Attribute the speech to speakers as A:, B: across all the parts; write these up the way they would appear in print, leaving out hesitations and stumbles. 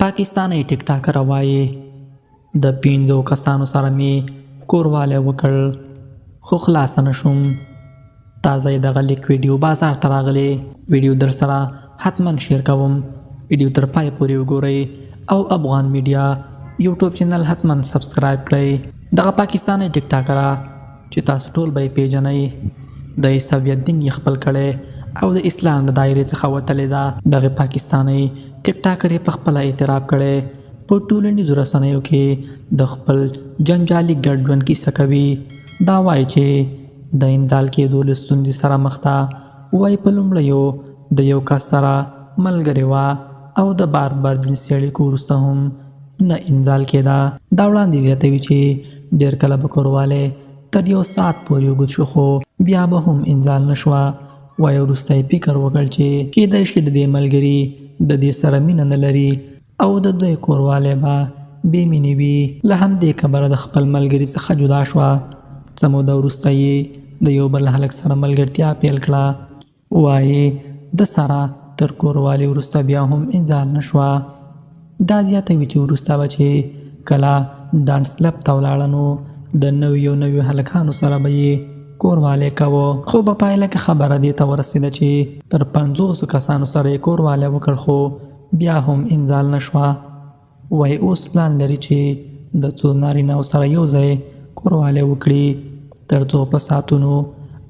A: پاکستانۍ ټیک ټاکره وایي، د پنځو کسانو سره مې کوروالی وکړ خو خلاصه نه شوم. تازه یې دغه لیک ویډیو بازار ته راغلې. ویډیو درسره حتما شیر کوم، ویډیو تر پای پورې وګورئ او افغان میډیا یوټیوب چینل حتما سبسکرایب کړئ. دغه پاکستانۍ ټیک ټاکره چې تاسو ټول به یې پیژنئ، د عیسویت دین یې خپل کړی او د اسلام د دایرې څخه وتلې ده. دغې پاکستانۍ ټیک ټاکرې په خپله اعتراف کړی، په ټولنیزو رسنیو کې د خپل جنجالي ګډ ژوند کیسه کوي. دا وایي چې د انزال کېدو له ستونزې سره مخ ده. وایي په لومړیو د یو کس سره ملګرې وه او د بار بار جنسي اړیکو وروسته هم نه انزال کېده. دا وړاندې زیاتوي چې ډېر کله به کوروالی تر یو ساعت پورې اوږد شو خو بیا به هم انزال نه شوه. وایي وروسته یې فکر وکړ چې کېدای شي د دې ملګري د دې سره مینه نه لري او د دوی کوروالی به بې مینې وي، له همدې کبله د خپل ملګري څخه جدا شوه. څه موده وروسته یې د یو بل هلک سره ملګرتیا پیل کړه. وایي ده سره تر کوروالی وروسته بیا هم انزال نه شوه. دا زیاتوي چې وروسته به چې کله ډانس کلب ته ولاړه نو د نویو نویو هلکانو سره به یې کوروالی کاوه، خو په پایله کې خبره دې ته ورسېده چې تر 50 کسانو سره یې کوروالی وکړ خو بیا هم انزال نه شوه. وایي اوس پلان لري چې د څو نارینه سره یو ځای کوروالی وکړي تر څو په ساعتونو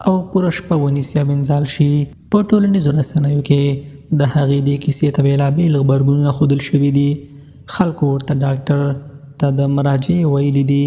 A: او پوره شپه ونیسي او انزال شي. په ټولنیزو رسنیو کې د هغې دې کیسې ته بېلابېل غبرګونونه ښودل شوي دي. خلکو ورته ډاکټر ته د مراجعې ویلي دي.